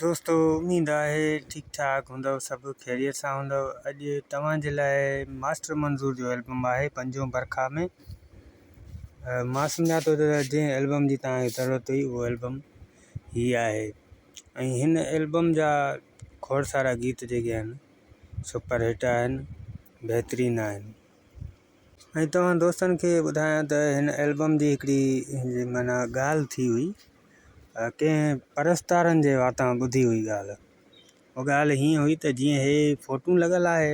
دوستو اميد آهي ٺيڪ ٺاڪ هوندؤ سڀ خيريت سان هوندؤ اڄ توهان جي لاء ماسٽر منظور جو البم آهي پنجون برکا ۾ مان سمجهان ٿو ته جنهن البم جي توهان کي ضرورت هئي اهو البم هي آهي ۽ هن البم جا کوڙ سارا گيت جيڪي آهن سپر هٽ آهن بهترين آهن ۽ توهان دوستن کي ٻڌايان ته هن البم جي هڪڙي معنيٰ ڳالهه ٿي هئي ڪنهن پرستارن جي واتان ٻڌي هئي ڳالهه اها ڳالهه هيئن هئي ته جيئن هي فوٽو لڳل آهي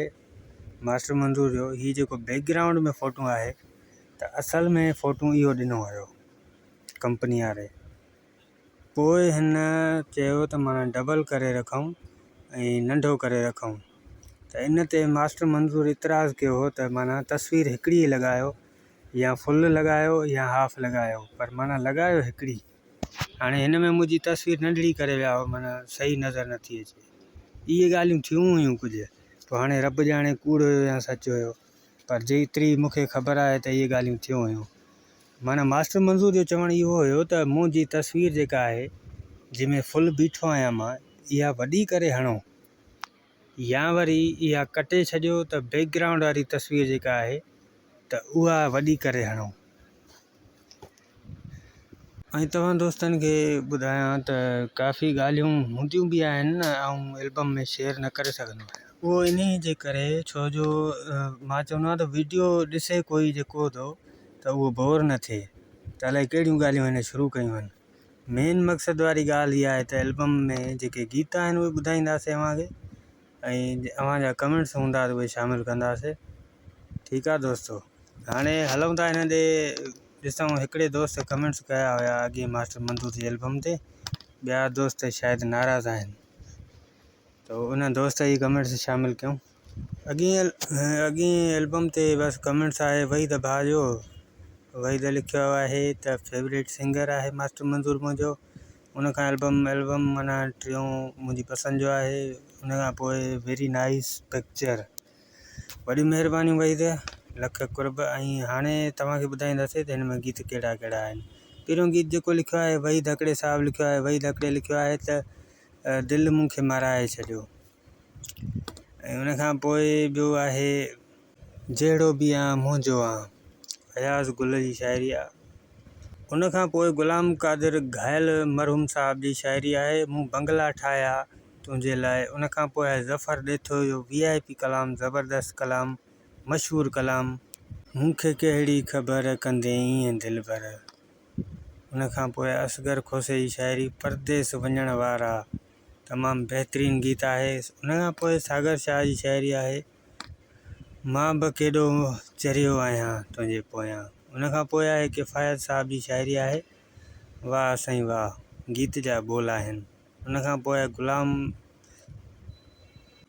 ماسٽر منظور جو هي جيڪو بيڪ گرائونڊ ۾ فوٽو آهي ته اصل ۾ فوٽو اهو ڏنو هيو ڪمپني واري پوء هن چيو ته معنيٰ ڊبل ڪري رکون ۽ ننڍو ڪري رکون ته ان تي ماسٽر منظور اعتراض ڪيو هو ته معنيٰ تصوير هڪڙي ئي لڳايو يا فل لڳايو يا هاف لڳايو پر معنيٰ لڳايو هڪڙي. هاڻي هن ۾ منهنجي تصوير ننڍڙي ڪري ويا هئا معنيٰ صحيح نظر نٿي اچي. اهي ڳالهيون ٿيون هيون ڪجهه پوء هاڻي رب ڄاڻي ڪوڙ هيو يا سچ هيو پر جيتري مون کي خبر آهي ته اهي ڳالهيون ٿيون هيون. معنيٰ ماسٽر منظور جو چوڻ اهو هيو ته منهنجي تصوير جيڪا آهي جنهن ۾ فل بيٺو آهيان مان اها وڏي ڪري هڻو يا وري اها ڪٽي ڇڏيو ته بيڪ گرائونڊ واري تصوير جيڪا آهي ته اها وڏي ڪري هڻو. ۽ توهان دوستن کي ٻڌايان ته ڪافي ڳالهيون هونديون به آهن نه آئون البم ۾ شيئر نه ڪري سگهندو آهيان اهو انهي جي ڪري ڇو جو مان چوندو آهيان ته ويڊيو ڏسي ڪوئي جيڪو ٿو ته اهو بور نه ٿئي ته الائي ڪهڙيون ڳالهيون هن شروع ڪيون آهن مين مقصد واري ڳالهه اها آهي ته البم ۾ جيڪي گيت آهن اهي ٻڌائينداسين اوهان کي ۽ اوهان جا ڪمينٽس هوندا ته اهي شامل ڪنداسين ٺيڪ آ دوستو هاڻي هلون ٿا هن ڏي ڏسون هڪڙي دوست ڪمينٽس ڪيا هيا اڳي ماسٽر منظور جي البم تي ٻيا دوست شايد ناراض آهن ته ان دوست جي ڪمينٽس شامل ڪيون اڳين اڳين البم تي بس ڪمينٽس آهي وحيد ڀاء جو وحيد لکيو آهي ته فيوريٽ سنگر آهي ماسٽر منظور منهنجو ان کان البم البم معنيٰ ٽيون منهنجي پسند جو آهي ان کان پوء ويري نائس پڪچر وڏيون مهربانيون وحيد لک قرب ۽ هاڻي توهان کي ٻڌائينداسين ته هن ۾ گيت ڪهڙا ڪهڙا آهن پهريون گيت جيڪو لکيو آهي وحيد هڪڙي صاحب لکيو آهي وحيد هڪڙي لکيو آهي ته دل مون کي مارائي ڇڏيو ۽ ان کان پوء ٻيو آهي جهڙو به آن منهنجو آن اياز گل جي شاعري آ ان کان پوء غلام قادر گهايل مرحوم صاحب جي شاعري آهي مون بنگلا ٺاهيا تنهنجي لاء ان کان پوء آهي ظفر ڏيٿو جو وي آء پي ڪلام زبردست ڪلام مشهور ڪلام. مون کي ڪهڙي خبر ڪندين ايئن دلبر. ان کان پوء اصغر کوسي جي شاعري پرديس وڃڻ وارا تمام بهترين گيت آهي ان کان پوء ساگر شاهه جي شاعري آهي مان به ڪيڏو چريو آهيان تنهنجي پويان ان کان پوء آهي ڪفايت صاحب جي شاعري آهي واهه سائين واهه گيت جا ٻول آهن. ان کان پوء غلام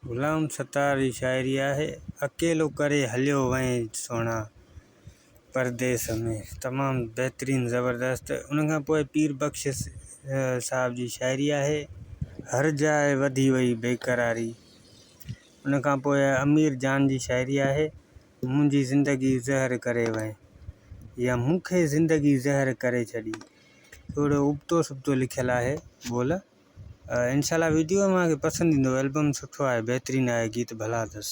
غلام ستار جي شاعري آهي اڪيلو ڪري هليو وئين سهڻا پرديس ۾ تمام بهترين زبردست ان کان پوء پير بخش صاحب جي شاعري آهي هر جاء وڌي وئي بيقراري ان کان پوء امير جان جي شاعري آهي منهنجي زندگي زهر ڪري وئين يا مون کي زندگي زهر ڪري ڇڏي ٿورو ابتو سبتو لکيل آهي ٻول انشاء الله ويڊيو اوهان کي پسند ايندو البم سٺو آهي بهترين آهي گيت ڀلا اٿس.